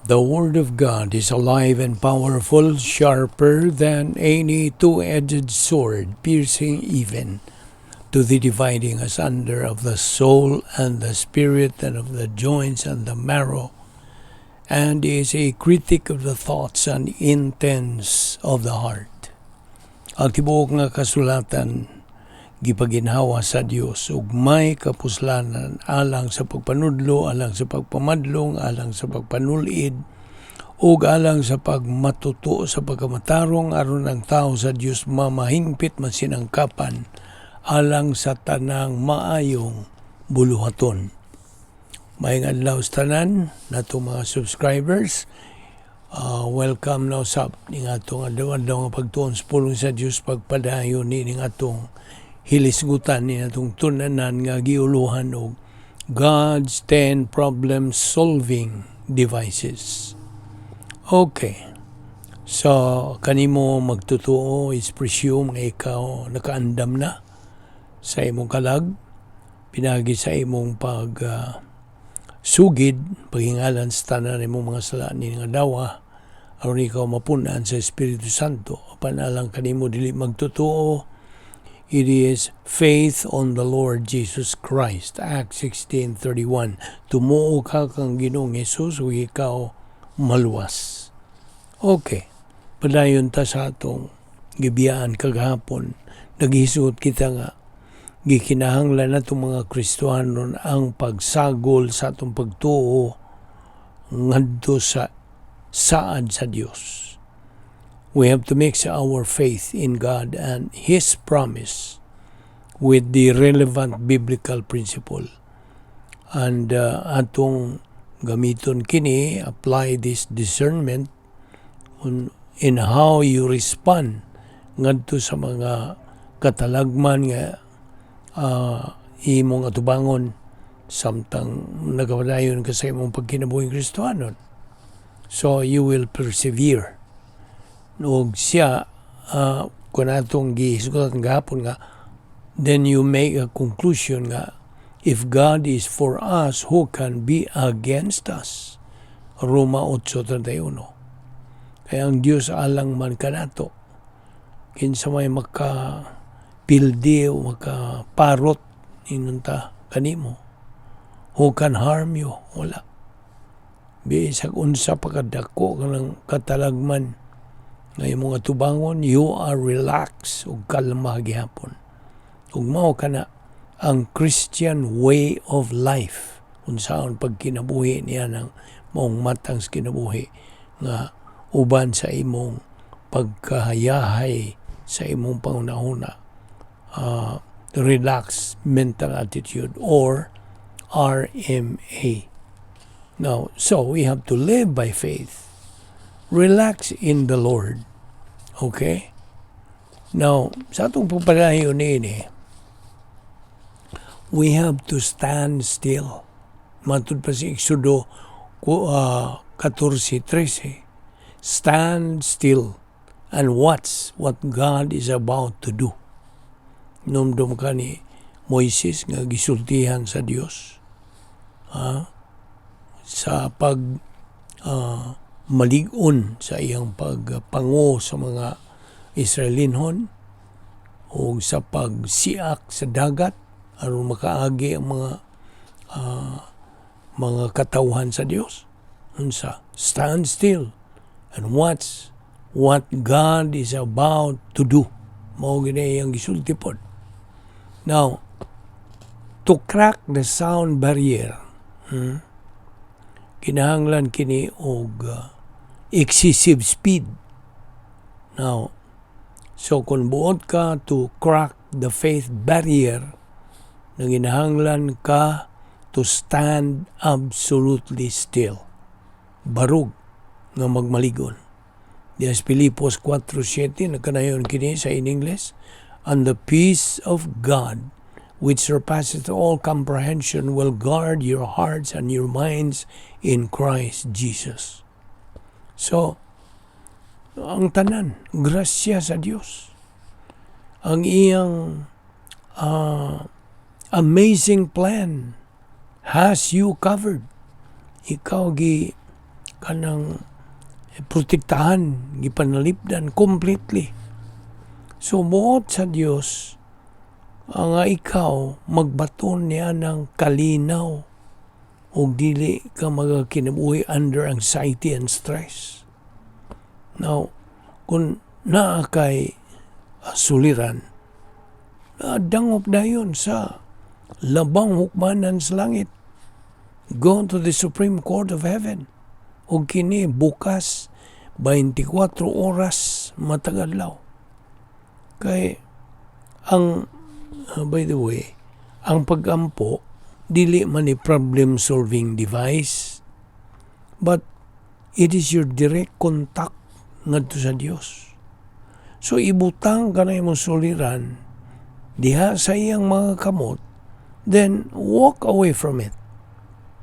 The Word of God is alive and powerful, sharper than any two-edged sword, piercing even to the dividing asunder of the soul and the spirit and of the joints and the marrow, and is a critic of the thoughts and intents of the heart. Ang tibuok nga kasulatan gipaginhawa sa Dios ug may kapuslanan alang sa pagpanudlo, alang sa pagpamadlong, alang sa pagpanulid, ug alang sa pagmatuto sa pagkamatarong, aron ang tao sa Dios mamahingpit, masinangkapan alang sa tanang maayong buluhaton. Maayong adlaw sa tanan natong mga subscribers. Welcome na usab ning atong adlaw-adlaw nga pagtuon sa pulong sa Dios, pagpadayon ni ning atong hilisgutan ni atong tun-anan nga giuluhan og God's 10 problem solving devices. Okay. So, kanimo magtutuo is presume nga ikaw nakaandam na sa imong kalag pinagi sa imong pag sugid, paghingalan sa tanan imong mga sala ni nga dawa aron ikaw mapun-an sa Espiritu Santo. Apan alang kanimo dili magtutuo, it is faith on the Lord Jesus Christ. Acts 16:31. Tumuo ka kang Ginoong Hesus ug ikaw maluwas. Okay. Padayon ta sa atong gibiyaan kagahapon. Naghisgot kita nga gikinahanglan natong mga Kristohanon ang pagsagol sa atong pagtuo ngadto sa saad sa Dios. We have to mix our faith in God and His promise with the relevant biblical principle. And atong gamiton kini, apply this discernment in how you respond ngadto sa mga katalagman nga imong atubangon samtang nagapadayon ka sa imong pagkinabuhing Kristohanon. So you will persevere. Ug siya, kung atong gihisgutan gahapon nga then you make a conclusion nga if God is for us, who can be against us? Roma 8:31. Kaya ang Dios alang man kanato, kinsa may maka pildi o makaparot inunta kanimo? Who can harm you? Wala. Bisag unsa pa kadako kanang katalagman nga imong atubangon, you are relaxed ug kalma gihapon. Ug mao kana ang Christian way of life, unsaon pagkinabuhi niya ng maong matang sa kinabuhi nga uban sa imong pagkahayahay sa imong panghunahuna, relaxed mental attitude or RMA. Now, so we have to live by faith. Relax in the Lord. Okay? Now, sa atong pagpadayon niini, we have to stand still. Matud pa si Exodo 14:13, "Stand still and watch what God is about to do." Numdum ka ni Moises nga gisultihan sa Dios, ha? Sa pag malig-on sa iyang pagpango sa mga Israelinhon o sa pagsiak sa dagat aron makaagi ang mga katawhan sa Dios. Unsa? Stand still and watch what God is about to do. Mao gini iyang gisulti pod. Now, to crack the sound barrier, kinahanglan kini og excessive speed. Now, so kung buot ka to crack the faith barrier, nanginahanglan ka to stand absolutely still. Barug nga magmaligon. Diya sa Filipos 4:7, nagkanayon kini sa in English, "And the peace of God, which surpasseth all comprehension, will guard your hearts and your minds in Christ Jesus." So, ang tanan, grasya sa Dios. Ang iyang amazing plan has you covered. Ikaw gi kanang protektahan, gipanalipdan completely. So buot sa Dios ang ikaw magbaton niya ng kalinaw ug dili ka magakinabuhi under anxiety and stress. Now, kung naa kay suliran, dangop dayon sa labang hukmanan sa langit. Go to the Supreme Court of Heaven. Ug kini bukas 24 oras matag adlaw. Kay ang by the way, ang pagampo dili man ni problem solving device, but it is your direct contact ngadto sa Dios. So ibutang ka na imong suliran diha sa iyang mga kamot, then walk away from it.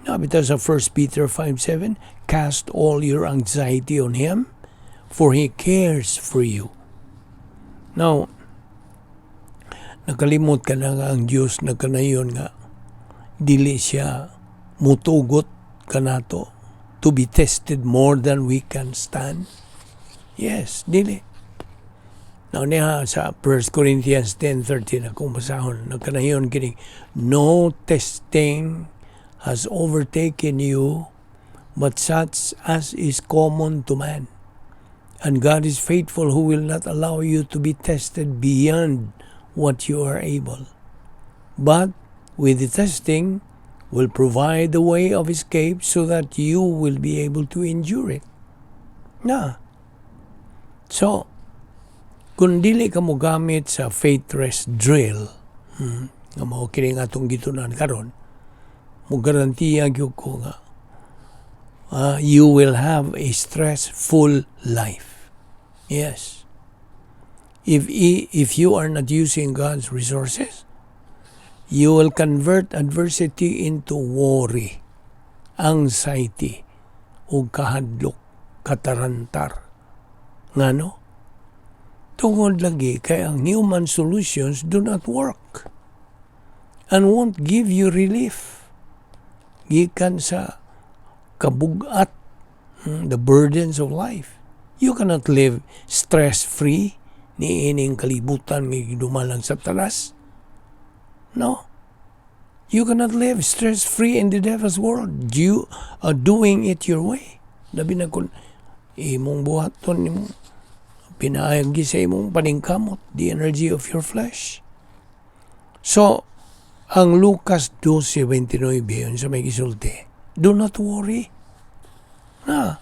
Naa bitaw sa 1 Peter 5:7, "Cast all your anxiety on Him, for He cares for you." Now, nakalimot ka na nga ang Diyos nagkanayon nga dili siya mutugot kanato to be tested more than we can stand. Yes, dili. Now niya sa 1 Corinthians 10:13 akong basahon, nagkanayon kini, "No testing has overtaken you but such as is common to man. And God is faithful, who will not allow you to be tested beyond what you are able. But with the testing will provide the way of escape so that you will be able to endure it." Na. So, kung dili ka mo gamit sa faith rest drill, nga mao kini nga atong gitunan karon, mo garantiya gyud ko nga you will have a stressful life. Yes. If you are not using God's resources, you will convert adversity into worry, anxiety, ug kahadlok, katarantar. Ngano? Tungod lagi kay ang human solutions do not work and won't give you relief gikan sa kabugat, the burdens of life. You cannot live stress-free ni ining kalibutan nga gidumalang sa Satanas. No. You cannot live stress-free in the devil's world. You are doing it your way. Labi na kung imong buhaton, imong pinaagi sa imong paningkamot, the energy of your flesh. So, ang Lucas 12:29, yun sa may gisulti, "Do not worry." Na,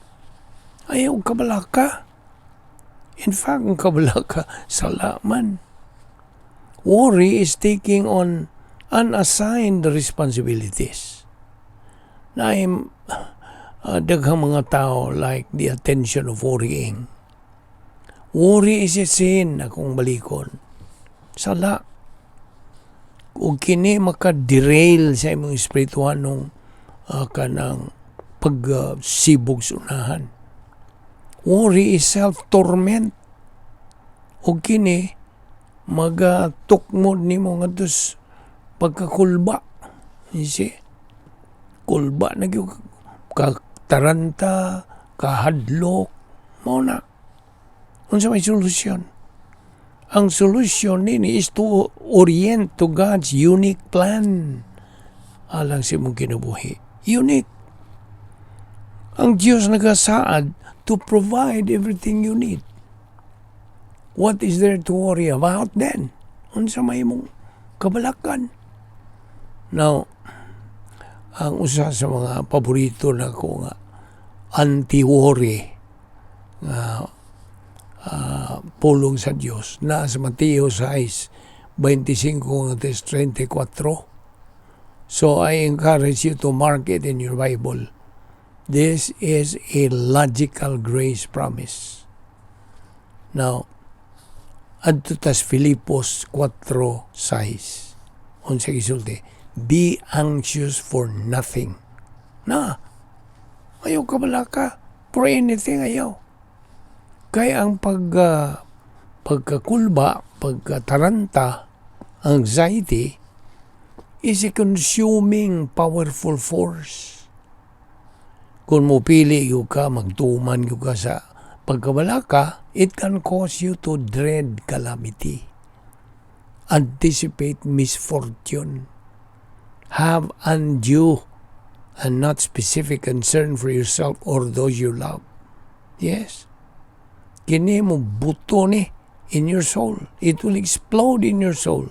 ayaw kabalaka. In fact, ang kabalaka, sala man. Worry is taking on unassigned responsibilities. Na daghang mga tao like the attention of worrying. Worry is a sin, akong balikon. Sala. Ug kini maka-derail sa imong espirituhanong kanang pagsibog sa unahan. Worry is self-torment. Ug kini magatukmod nimo ngadto sa pagkakulba. You see? Kulba na gyud kataranta, kahadlok, mao na. Unsa may solusyon? Ang solusyon nini is to orient to God's unique plan alang sa imong kinabuhi. Unique. Ang Diyos nagasaad to provide everything you need. What is there to worry about then? Unsa may imong kabalakan? Now, ang usa sa mga paborito nako nga anti-worry nga pulong sa Dios na sa Mateo 6:25 ngadto 34. So I encourage you to mark it in your Bible. This is a logical grace promise. Now, adto tas Filipos 4:6. Unsa gisulti? "Be anxious for nothing." Na, ayaw kabalaka for anything, ayaw. Kay ang pagkakulba, pagkataranta, anxiety, is a consuming powerful force. Kung mopili gyud ka, magtuman gyud ka sa pagkabalaka, it can cause you to dread calamity, anticipate misfortune, have undue and not specific concern for yourself or those you love. Yes. Kini mo buto ni in your soul. It will explode in your soul.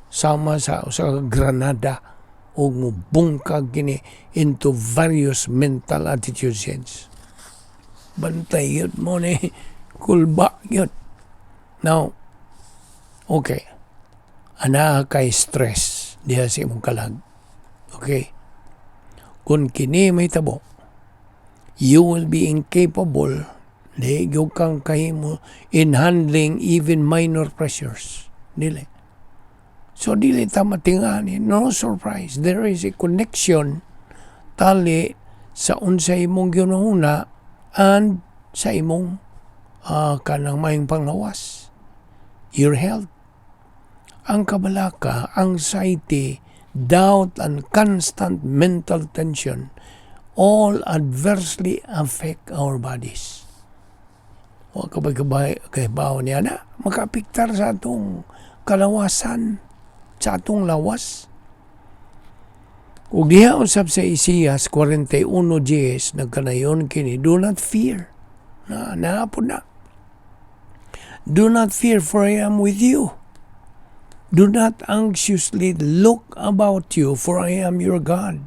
Sama sa granada o mo bungkag kini into various mental attitudes. Bantay gyud mo ni kulba gyud. Now, okay. Anaa kay stress diha sa imong kalag. Okay? Kung kini mahitabo, you will be incapable, di gyud kang kahimo in handling even minor pressures. Dili. So dili ta matingani, no surprise. There is a connection tali sa unsa imong gihuna and sa imong kanang maayong panglawas. Your health. Ang kabalaka, anxiety, doubt, and constant mental tension all adversely affect our bodies. Wa ka ba kahibaw niya na makaapektar sa atong kalawasan, sa atong lawas. Ug diha usab sa Isaias 41:10, nagkanayon kini, "Do not fear." Na naapod na. "Do not fear, for I am with you. Do not anxiously look about you, for I am your God.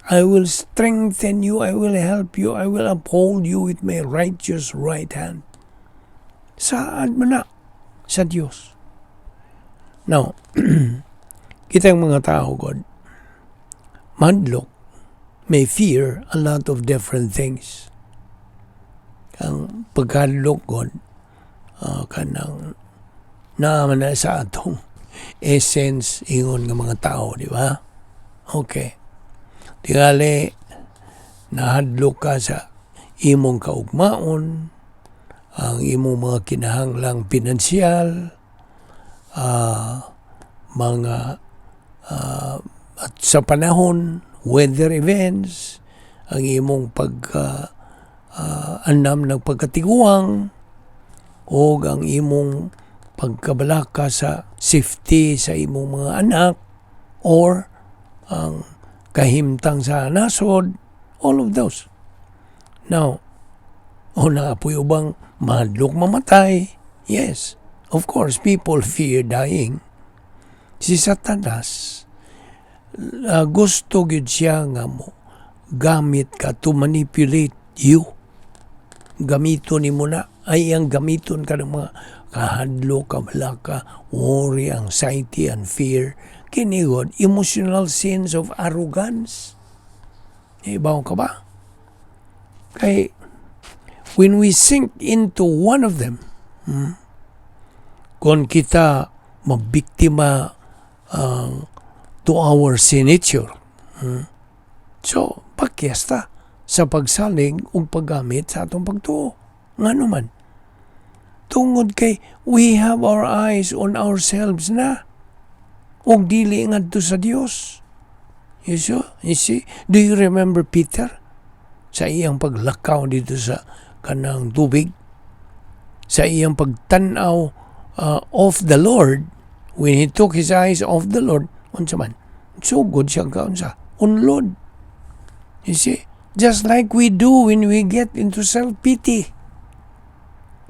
I will strengthen you, I will help you, I will uphold you with my righteous right hand." Saad man na sa Dios. Now, kitang mga tao, God, mahadlok, may fear a lot of different things. Ang pagkahadlok, God, kanang naa man na sa atong essence ingon nga mga tao, di ba? Okay. Tingali, nahadlok ka sa imong kaugmaon, ang imong mga kinahanglang pinansyal, mga at sa panahon, weather events, ang imong pag anam ng pagkatiguang, o ang imong pagkabalaka sa safety sa imong mga anak, or ang kahimtang sa nasod, all of those. Now, o naapoy ubang mahadlok mamatay? Yes, of course, people fear dying. Si Satanas, gusto gyud siya nga mo gamit ka to manipulate you. Gamiton nimo na ay ang gamiton ka ng mga kahadlok, kabalaka, worry, anxiety, and fear. Kini gud, emotional sense of arrogance. Ibaw ka ba? Kay, when we sink into one of them, kung kita mabiktima to our sin nature, so, pakyas ta sa pagsalig ug paggamit sa atong pagtuo. Ngano man? Tungod kay we have our eyes on ourselves na ug dili ngadto sa Dios. You see? You see? Do you remember Peter? Sa iyang paglakaw dito sa kanang tubig, sa iyang pagtan-aw off the Lord, when he took his eyes off the Lord, unsa man? Sugod siya kaunsa? Unlod. You see? Just like we do when we get into self-pity.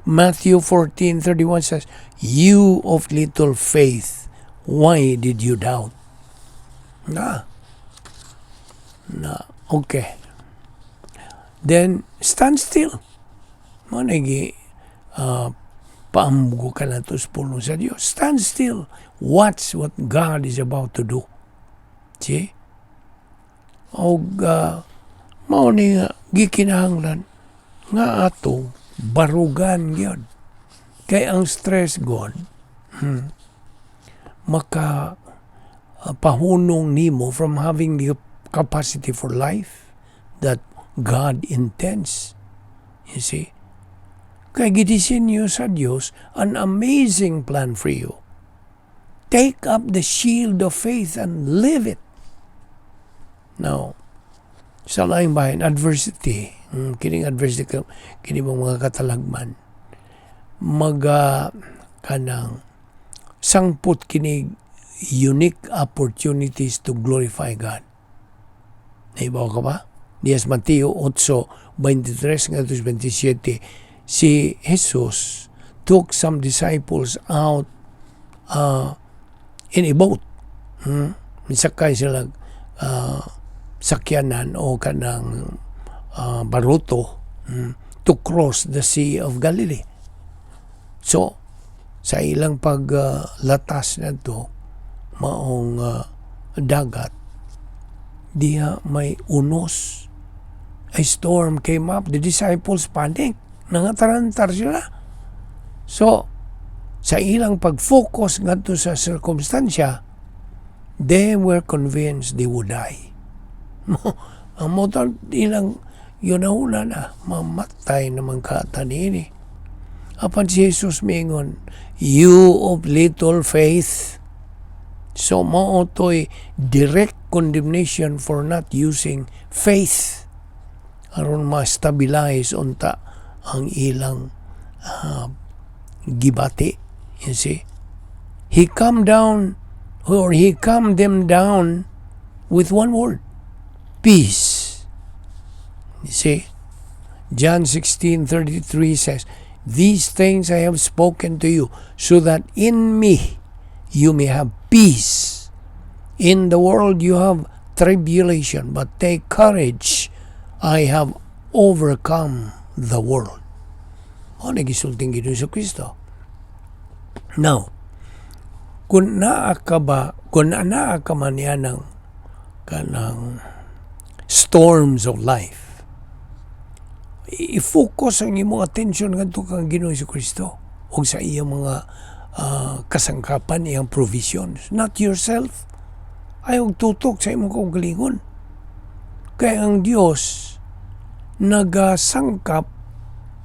Matthew 14:31 says, "You of little faith, why did you doubt?" Na. Na, okay. Then, stand still. Mao nagi paamgo ka na to sa pulong sa Diyos. Stand still. Watch what God is about to do. See? Og mao ni nga gikinahanglan nga atong barugan gyud. Kay ang stress God, maka pahunong nimo from having the capacity for life that God intends. You see? Kay gidisenyo sa Dios an amazing plan for you. Take up the shield of faith and live it. Now, Sa laing bahin, adversity, kining adversity, kini mong mga katalagman, maga kanang sangpot kini unique opportunities to glorify God. Nahibaw ka ba? Diya sa Mateo 8:23 ngadto 27, si Jesus took some disciples out in a boat. Misakay sila sakyanan o kanang baruto to cross the Sea of Galilee. So, sa ilang paglatas na to, maong dagat, diha may unos. A storm came up. The disciples panic. Nangatarantar sila. So, sa ilang pag-focus ngadto sa sirkumstansya, they were convinced they would die. Ang mao ilang yun na, mamatay naman ka tanini. Apan si Jesus mingon, "You of little faith." So mao to'y direct condemnation for not using faith aron ma-stabilize unta ang ilang gibati. You see? He come down or he calmed them down with one word: "Peace." You see? John 16:33 says, "These things I have spoken to you, so that in me you may have peace. In the world you have tribulation, but take courage, I have overcome the world." O, nagisulting Ginoong Kristo. Now, kung naa ka ba, kung naa ka man yan ng kanang storms of life, i-focus ang imong attention ngadto kang Ginoong Kristo ug sa iyang mga kasangkapan, iyang provisions, not yourself. Ayaw tutok sa imong kaugalingon. Kaya ang Dios nagasangkap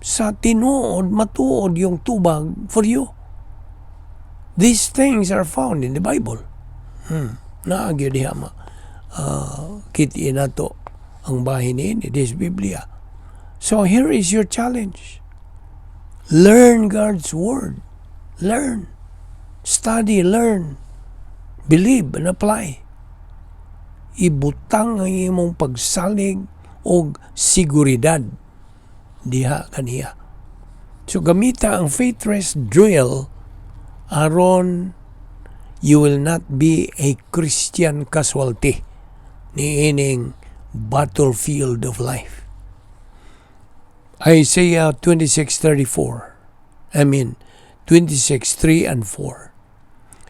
sa tinuod, matuod yung tubag for you. These things are found in the Bible. Naa gyud diha ma kitiin nato ang bahin ni this Biblia. So here is your challenge. Learn God's Word. Learn. Study, learn. Believe and apply. Ibutang ang imong pagsalig og seguridad diha kaniya. So gamita ang faith rest drill aron you will not be a Christian casualty niining battlefield of life. Isaiah 26:34. I mean 26:3 and 4.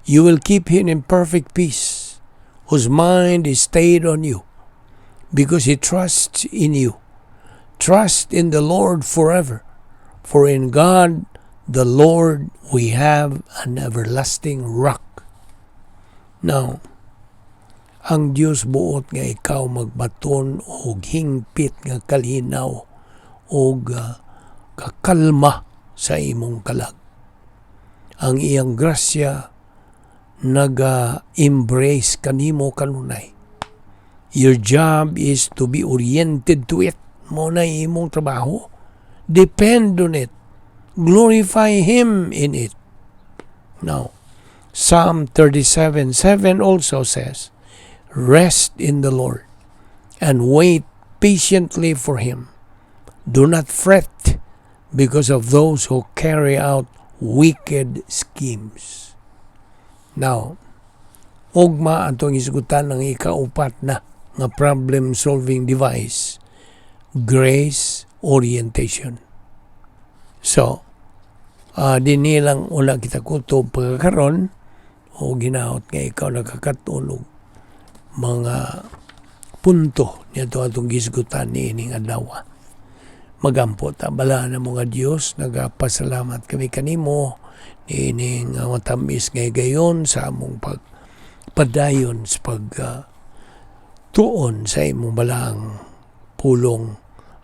"You will keep him in perfect peace, whose mind is stayed on you, because he trusts in you. Trust in the Lord forever, for in God the Lord we have an everlasting rock." Now, ang Dios buot nga ikaw magbaton og hingpit nga kalinaw og kakalma sa imong kalag. Ang iyang grasya naga-embrace kanimo kanunay. Your job is to be oriented to it. Mao na imong trabaho. Depend on it. Glorify Him in it. Now, Psalm 37:7 also says, "Rest in the Lord and wait patiently for Him. Do not fret because of those who carry out wicked schemes." Now, ugma atong isgutan ang ikaupat na nga problem-solving device, grace orientation. So, dinhi lang una kita kutob pagkakaron o ginaot nga ikaw nakakaton og mga punto niadto atong gisgutan niining adlaw. Magampo ta. Balaan namo nga Dios, nagapasalamat kami kanimo niining matamis nga higayon sa among pagpadayon sa pag tuon sa imong balaang pulong,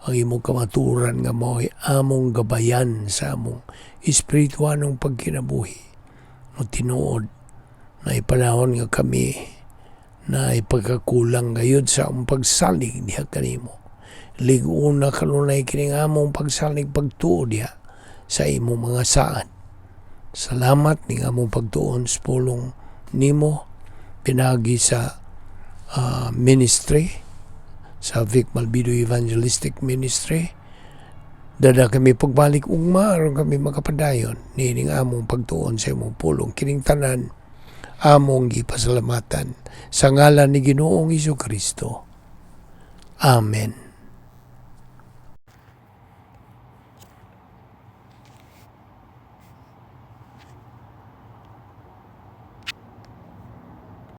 ang imong kamaturan nga mao'y among gabayan sa among espirituanong pagkinabuhi. O tinuod na panahon nga kami Naay pagkakulang gayud sa among pagsalig diha kanimo. Lig-una kanunay kining among pagsalig, pagtuo diha sa imong mga saad. Salamat ning among pagtuon sa pulong nimo pinagi sa ministry sa Vic Malbido Evangelistic Ministry. Dada kami pagbalik ugma aron kami makapadayon niining among pagtuon sa imong pulong. Kining tanan among gipasalamatan sa ngalan ni Ginoong Kristo. Amen.